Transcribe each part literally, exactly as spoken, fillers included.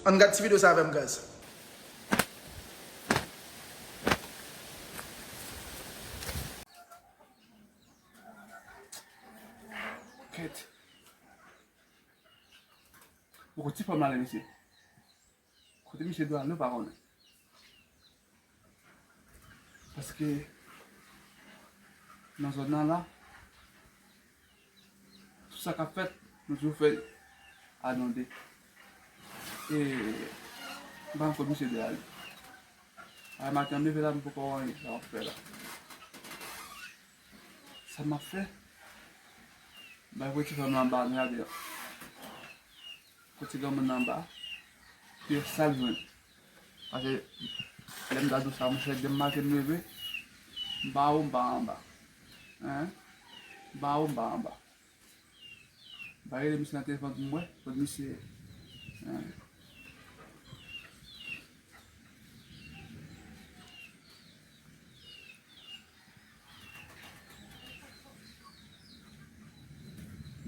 Ann gad ti videyo sa avè m, guys. Kèt. Poko ti fanm ale, mesye. Kote misye dwe ale, ou pa konnen. Paske nan zòn nan la, tout sa k ap fèt, nou toujou fè a dan de. E m pa konn kote misye dwe ale. A maten, m leve la, m poko wè anyen sa m ap fè la. Sa m ap fè? M bay voye ti fanm nan anba, nou gade. Kote granmoun nan anba, pyès sa l jwenn. Paske lè m ta di w sa, monchè, demen maten m leve, m pa wo, m pa anba. Hein? M pa wo, m pa anba. M pa rele misye nan telefòn pou m wè, kot misye ye. Hein?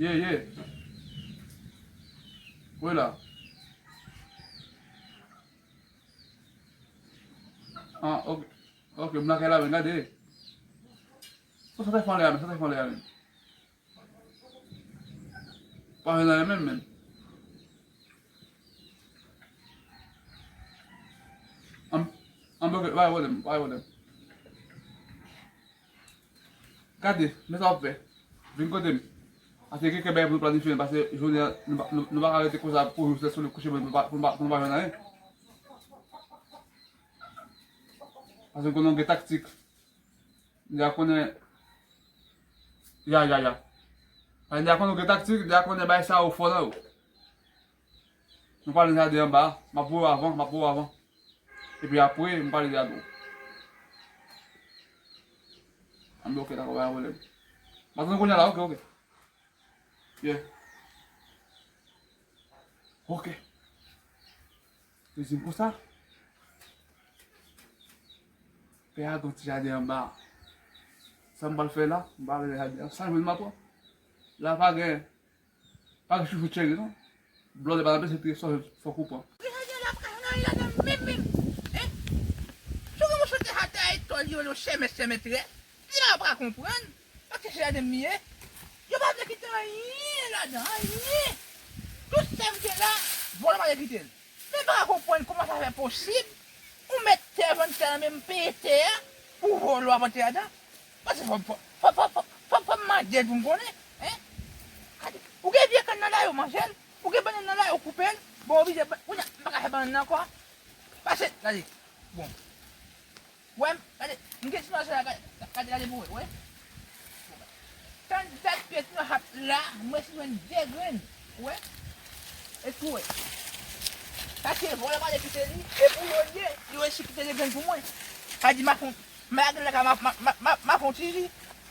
Ye, ye. Wi la. Ah, ok. Ok, m lakay la, men gade. Sa, sa te fè anlè a, men, sa te fè anlè a, men. Pa jwenn anyen menm, menm. An, an bloke, pa gen pwoblèm, pa gen pwoblèm. Gade, men sa w ap fè. Vin kote m. Paske gen kèk bagay pou nou planifye, paske jounen an, nou pa, nou, nou pa ka rete konsa pou jou sèl sou li kouche, pou nou pa, pou nou pa, pou nou pa jwenn anyen. Paske nou konnen w gen taktik. Deja konnen. Ya, ya, ya. Deja konnen w gen taktik, deja konnen bagay sa yo fò nan yo. Nou pale jaden anba, m ap voye w avan, m ap voye w avan. Epi apre, m pale jaden. Ann, ok, dakò, pa gen pwoblèm. M ap tann kounye a la, ok, ok. Yeah. Ok. Li di m konsa. Pè a gen ti jaden anba. Sa m pral fè la, m pral ale jaden an. Sa m jwenn m ap pran. La pa gen, pa gen chouchou cheri non. Blòdè pa nan pese tire sò, fòk ou pran. Li jaden la pa ka jwenn anyen ladan menm menm. Hein? Si w gen moso tè atè a, e tòl yo, yo chèmèt chèmèt rèd. Li pa konprann. Paske se jaden m ye. Yo pa vle kite anyen ladan, anyen. Tout sa m te la, vòlò pa vle kite l. Men m pa ka konprann kòman sa fè posib. Ou mèt tè, vann tè a, men m peye tè a pou vòlò a vann tè a ladan. Paske fò, fò, fò m mande l pou m konnen. Hein? Gade, ou gen vye kann nan la, yo manje l. Ou gen bannann nan la, yo koupe l. Bon, oblije, kounye a, m pa ka fè bannann nan ankò. Pase, gade. Bon. Wè, m, gade, m gen ti nwa sa la, gade, gade, gade pou wè, wè. Tann dat pye ti nwa sa la, m resi jwenn de grenn, wè. E tou wè. Sa se vòlò pa vle kite li, e pou yo de, yo resi kite de grenn pou mwen. Sa di m ap fè, m lage l lakay, m ap, m ap, m ap, m ap fè yon ti ji.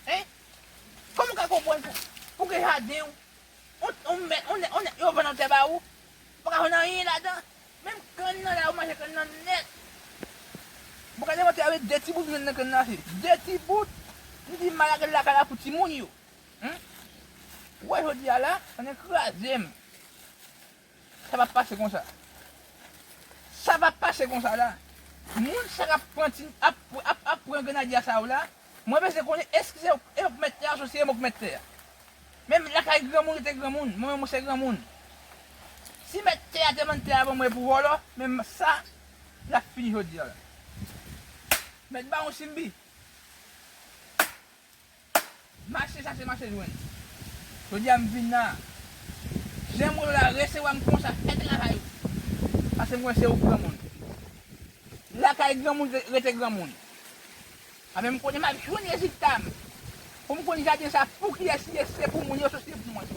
Hein? Kòman w ka konprann pou, pou gen jaden w, yon, yon mèt, yon nèt, yon nèt yo vann yon tè ba ou, ou pa ka jwenn anyen ladan. Menm kann nan la, ou manje kann nan nèt. Bon, gade mwen te avè de ti bout grenn nan kann nan, se de ti bout. M di m al lage l lakay la pou timoun yo. Hein? Ou wè jodi a la, sa nan kraze m. Sa p ap pase konsa. Sa p ap pase konsa la. Moun sa k ap pran ti, ap, ap, ap pran grenadya sa yo la, mwen bezwen konnen èske se yo, yo k mèt tè a, oswa se yo k mèt tè a. Menm lakay granmoun rete granmoun, mwen menm mwen se granmoun. Si mèt tè a te vann tè a ban mwen pou vòlò, menm sa, l ap fini jodi a la. Mèt ba yon simbi. Mache chache, mache jwenn. Jodi a m vin la. Jan m wè w la, resevwa m konsa, fè travay ou. Paske m konnen se ou k granmoun. Lakay granmoun re-, rete granmoun. Apre m konnen m ap jwenn rezilta m. Pou m konn jaden sa pou kiyès li ye, se pou moun yo, se pou mwen.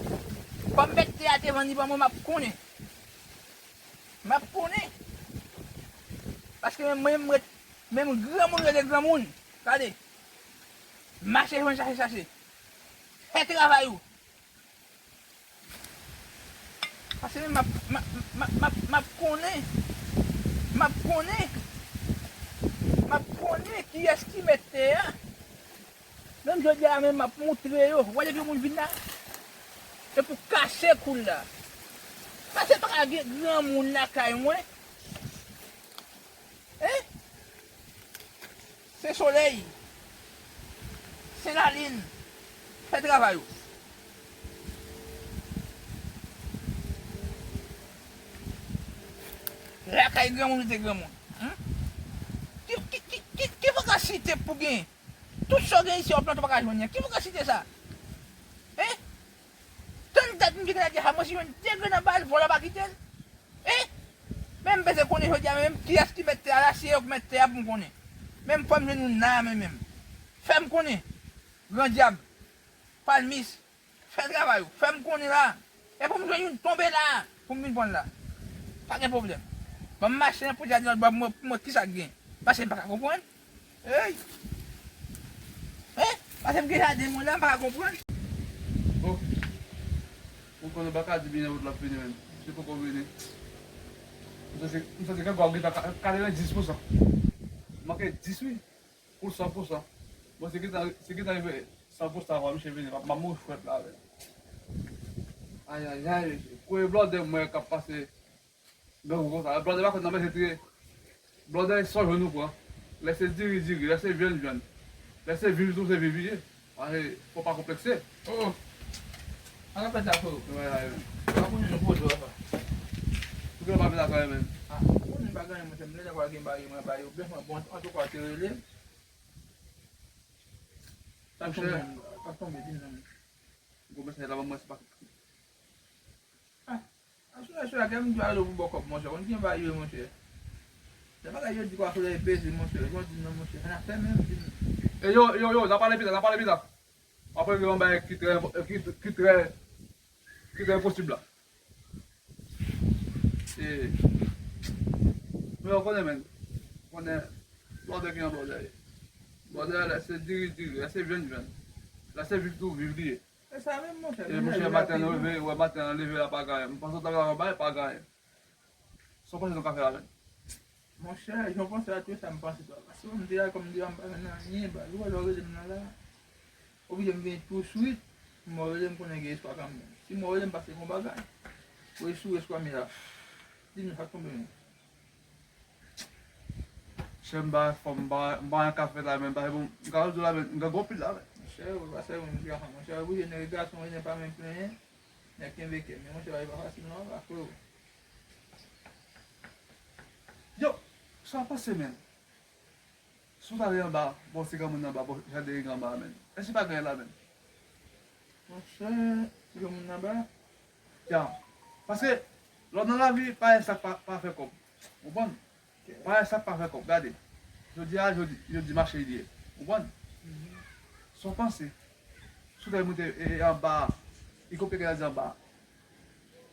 Kòm mèt tè a te vann li ban mwen, m ap konnen. M ap konnen. Paske menm mwen, m ret, menm granmoun rete granmoun. Gade. Mache jwenn, chache, chache. Fè travay ou. Paske menm m ap, m ap, m ap, m ap, m ap konnen. M ap konnen. M ap konnen kiyès ki mèt tè a. Menm jodi a menm m ap moutre yo. Ou wè depi yon moun vin la, se pou kase kou l la. Pase pa ka gen granmoun lakay mwen. Hein? Se solèy. Se lalin. Fè travay ou. Lakay granmoun ou te granmoun. Hein? Ki, ki, ki, ki, ki vokasite pou gen? Tout sa w gen isi, w ap plante, w pa ka jwenn li. Ki vokasite sa? Hein? Tann dat m te gen la di, ha, mwen si jwenn de grenn anba l, vòlò pa kite l. Hein? Men m bezwen konnen jodi a, men menm kiyès ki mèt tè a la, si se yo k mèt tè a pou m konnen. Men m fò m jwenn youn la, men menm. Fè m konnen. Gran dyab. Palmis. Fè travay ou. Fè m konnen la. E pou m jwenn youn tonbe la. Pou m vin pran l la. Pa gen pwoblèm. Ban m mache nan pwojè a di lòt bò pou mwen, pou mwen ki sa k gen. Paske m pa ka konprann. Hey! Hein? Paske m gen jaden mwen la, m pa ka konprann. Bon. Ou konnen w pa ka di byen wout l ap vini menm. Li poko vini. M santi, m santi ke gwa w gentan ka-, katrevenndis pousan. Manke dis wi. Pou san pousan. Bon, si gentan, si gentan rive san pousan avan misye vini, m ap, m ap mouri frèt la avè l. Ayayay, mesye. Premye blòdè m wè k ap pase. Grangou konsa. Blòdè pa konn nan manje triye. Blòdè se yon jwenn ou pran. Lè se diri, diri. Lè se vyann, vyann. Lè se viv tou, se viv li ye. Pase, fò w pa konplekse. Oh. Sa k ap fèt la, freo? Wè, la, wè. Ou pa konnen nou poze w apa. Poukisa w pa vin lakay mwen menm? Ah, ou konnen pa gen anyen, monchè. M lè dakò al gen bagay mwen ba yo. Bèf mwen bon, antouka, te rele. Sa tonbe, sa tonbe, di m non. Gwo mesaj la ban mwen, se pa. Ah. Aswè, aswè, kè m di alo pou bò kòb, monchè. Konn gen bagay yo, monchè. Lè bagay yo di kwa solèy peze, monchè. Yo di non, monchè. Sa n ap fè menm, di m. E yo, yo, yo, n a pale pita, n a pale pita. W ap regle yon bagay ki trè, ki, ki trè, ki trè posib la. E, men w konnen, men. W konnen, blòdè ki yon blòdè ye. Blòdè, lè se diri, diri. Lè se vyann, vyann. Lè se viv tou, viv li ye. E sa menm, monchè. E, monchè, maten nou leve, wè, maten an leve la pa gen anyen. M panse w ta ka fè yon bagay, pa gen anyen. Sa w panse nou ka fè la menm? Monchè, jan w panse a tou, e sa m panse tou. Paske m te la, kòm m te la, m pa jwenn anyen, baz. Ou wè lè w rele m nan la, oblije m vini touswit, m wè w rele m konnen gen espwa kanmenm. Si m wè w rele m, pase gon bagay. Ou esou espwa m ye la. Di m sa k tonbe menm. Chè m ba fò m ba, m ba yon kafe la menm, ba bon, m ka di w la menm, m gen gwo pil la menm. Chè, ou pa sèvi moun ki ka fè, monchè, ou bouke nèg gason, nèg pa menm plenyen, nèg kenbe kè. Men monchè, bagay pa fasil non, pa freo. Yo, sa w panse menm? Si w t ale anba, bon, ti granmoun anba, bon, jaden anba menm. Èske pa gen la menm? Monchè, ti granmoun anba? Ya. Paske, lè w nan lavi, pa gen sa k pa, pa fè kòb. Ou konprann? Pa gen sa k pa fè kòb. Gade. Jodi a, jodi, jodi mache li ye. Ou konprann? Sa w panse? Si w te moute, e, e, anba, y compris ke y a di anba.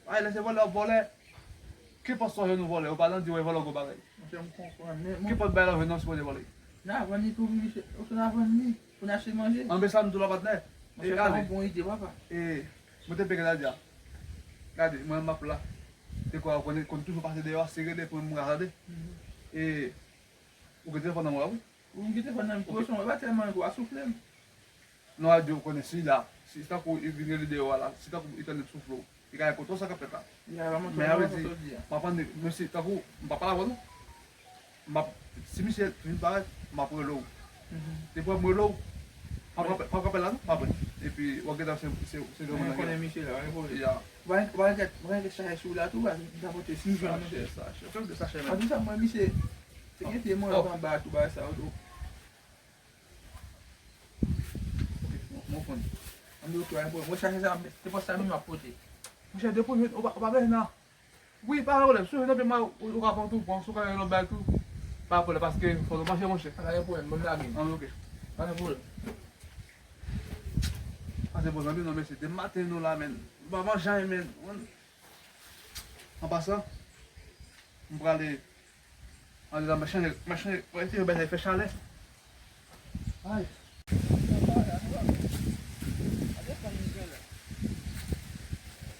Ay, lè se vòlè w ap vòlè. Kenpòt sa w jwenn ou vòlè, ou pa nan di w vòlè gwo bagay. Monchè, m konprann, men, men kenpòt bagay la w jwenn nan, w sipoze vòlè. N a vann li tou, wi, misye. Ou fè n a vann li pou n achte manje. Anben sa m di w la, patnè. Monchè, e, sa ale. Yon bon ide, papa. E, mwen te peke la di a. Gade, mwen m ap la. Te kwa, ou konnen, konn toujou pase deyò a, si rele pou mwen m ka tande. Mhm. E, ou gen telefòn nan men w la, wi. Ou m gen telefòn nan men m, tou, son, e pa tèlman gwo, a soufle m. Non, a di w konnen si la, si tankou li vin rele deyò a la, si tankou li tande soufle w, li ka gen kontwòl sa k ap fèt la. Ya, pa manti, men a vle di, m ap annik, men si tankou, m pa pale avè w non. M ap, si misye vin parèt, m ap rele w. Mhm. Depi m rele w, m ap, wi, m ap rapèl la non, m ap rele. Epi, w ap gentan se, se, se granmoun nan gen. Konnen misye la, pa gen pwoblèm. Ya. Ou pa, ou pa gen, ou pa gen sachè sou la tou, baz, m ta pote si m jwenn, monchè. Sachè, sachè, fè m de sachè menm. An tou sa, mwen, misye, te gen te mwen anba tou bagay sa yo tou. Ok, mwen, mwen konn. An tou ka, mwen, mwen chache sa, se pa sa menm m ap pote. Monchè, depi w jwenn, ou pa, ou pa bezwen nan. Wi, pa gen pwoblèm. Si w jwenn anpil mwen, ou, ou ka pran tou, bon, si w ka jwenn lòt bagay tou, pa gen pwoblèm, paske fò nou mache, monchè. Pa gen pwoblèm, ban m lage. An, ok. Pa gen pwoblèm. Pase bon zanmi, non, mesye, depi maten nou la, menn. Nou pa manje anyen, menn. An pasan, m prale andedan, m chanje, m chanje, mwen te yon bagay fè chalè. Ay.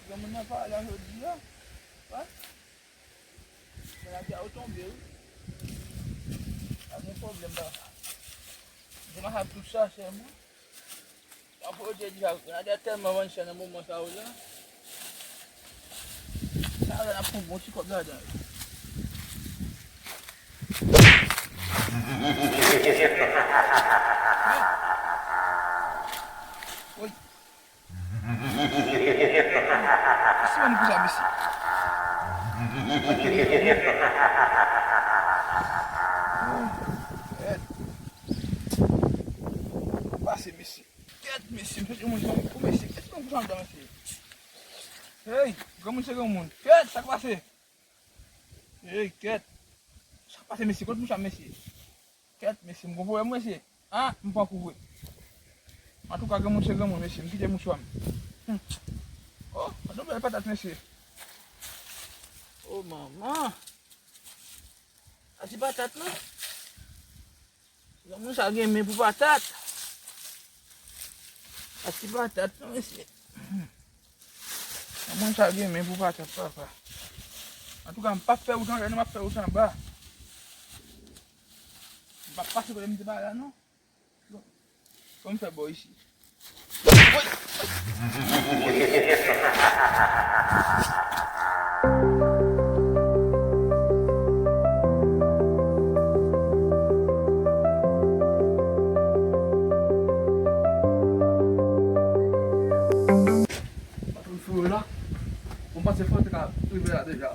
Granmoun nan pa la jodi a. Wè. Maladi a ou tonbe, wi. Pa gen pwoblèm, papa. Demen ap tou chache mwen. Mwen pote deja, grenadè tèlman vann chè nan moman sa yo la. Sa N ap pran bon ti kòb ladan. Woy. Kisa w ap di pou sa, mesye? Kèt. Pase, mesye. Kèt, mesye. M soti yon moun pou mesye. Kèt, yon moun pou mesye. Hey, granmoun se granmoun. Kèt, sa k pase? Hey, kèt. Sa k pase, mesye? Kot mouchwa, mesye? Kèt, mesye, m gon pwoblèm, mesye. Ah, m pran kou vre. Antouka, granmoun se granmoun, mesye. M kite mouchwa m. Hmm. Oh, gad yon bèl patat, mesye. Oh, manman. A ti patat, non? Granmoun sa gen men pou patat. A ti patat, non, mesye. Granmoun sa gen men pou patat, papa. Antouka, m p ap fè wout anlè, non, m ap fè wout anba. M p ap pase kote m te pale a, non. Bon, fò m fè bò isi. Patwon fou yo la. Bon, m panse fò yo te ka rive la deja.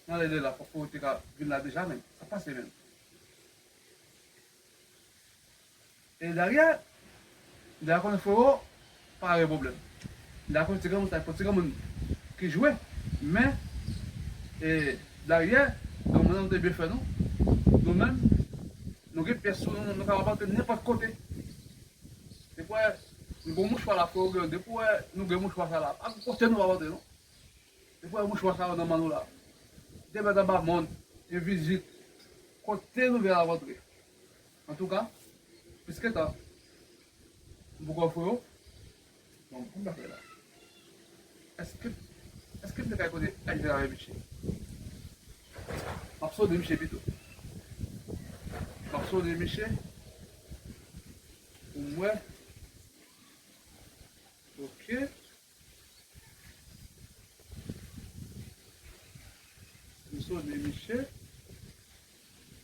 Nan lè de la, fò yo te ka vin la deja, men sa pase menm. E dayè, dayè konnen fwero pa gen pwoblèm. Dayè konnen ti granmoun sa, fò ti granmoun ki jwe, men, e dayè, granmoun nan te byen fè nou, nou menm, nou gen pyès sou nou, nou kapab antre nenpòt kote. Depi wè nou gen mouchwa la, fwero gen, depi wè nou gen mouchwa sa la, pa gen kote nou pa antre non. Depi wè mouchwa sa yo nan men nou la. Depi anba mòn, envizib, kote nou vle ap antre. Antouka, pliske tan, m poko fwero. Bon, kòman m ta fè la? Èske, èske m te ka kote Ayzè avè Miche? M ap sone Miche pito. M ap sone Miche. Pou m wè. Ok. M sone Miche.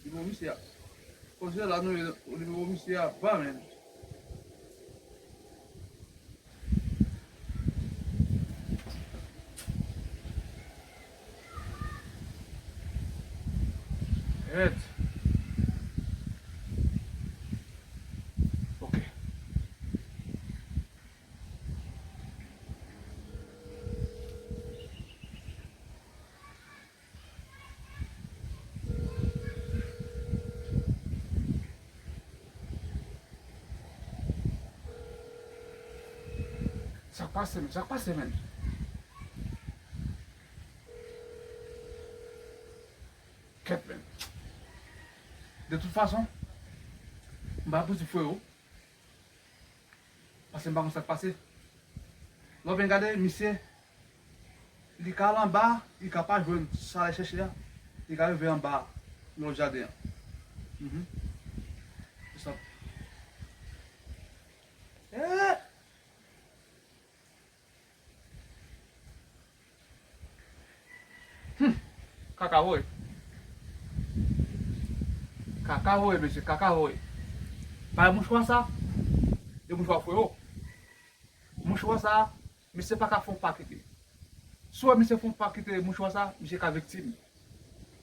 Nimewo misye a. Kounye a la nou ye, nimewo misye a ba menm. Rèd. Ok. Sa k pase, men? Sa k pase, men? Kèt, men. De tout fason, m pa pou di fwero. Paske m pa konn sa k pase. Lè w byen gade, misye, li ka al anba, li ka pa jwenn sa l al chèche a. Li ka rive anba, nan lòt jaden an. Mhm. Se sa. Eh! Hmm. Kaka woy. Kaka woy, mesye, kaka woy. Bay mouchwa sa. E mouchwa fwero. Mouchwa sa, misye pa ka fè yon pa kite. Si w wè misye fè yon pa kite mouchwa sa, misye ka viktim.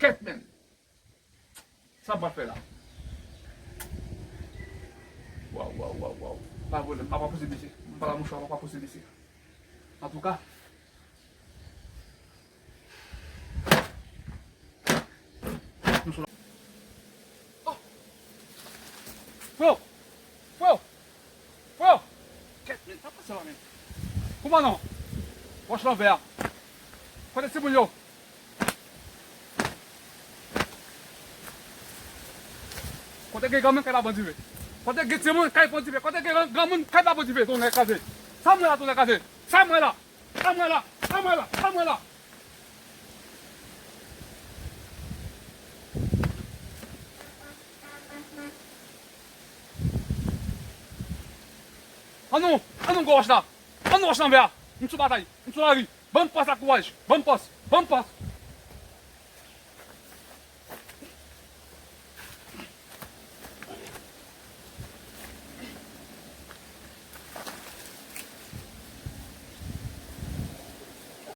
Kèt, men. Sa m pral fè la? Waw, waw, waw, waw. Pa vole, m pa ka pouse misye. M pa ka mouchwa, m pa ka pouse misye. Antouka. Nou sou la. Oh! Fweo! Fweo! Fweo! Kèt, men, sa pase la, men. Kouman non? Wòch lanvè a. Kote timoun yo? Kote gen granmoun kay pa bon dife. Kote gen timoun kay bon dife. Kote gen gran- granmoun kay pa bon dife. Tonnè kraze. Sa m wè la, tonnè kraze. Sa m wè la. Sa m wè la. Sa m wè la. Sa m wè la. Annou, annou gwo wòch la. Annou wòch lanvè a. M sou batay. M sou lari. Ban m fòs ak kouraj. Ban m fòs. Ban m fòs.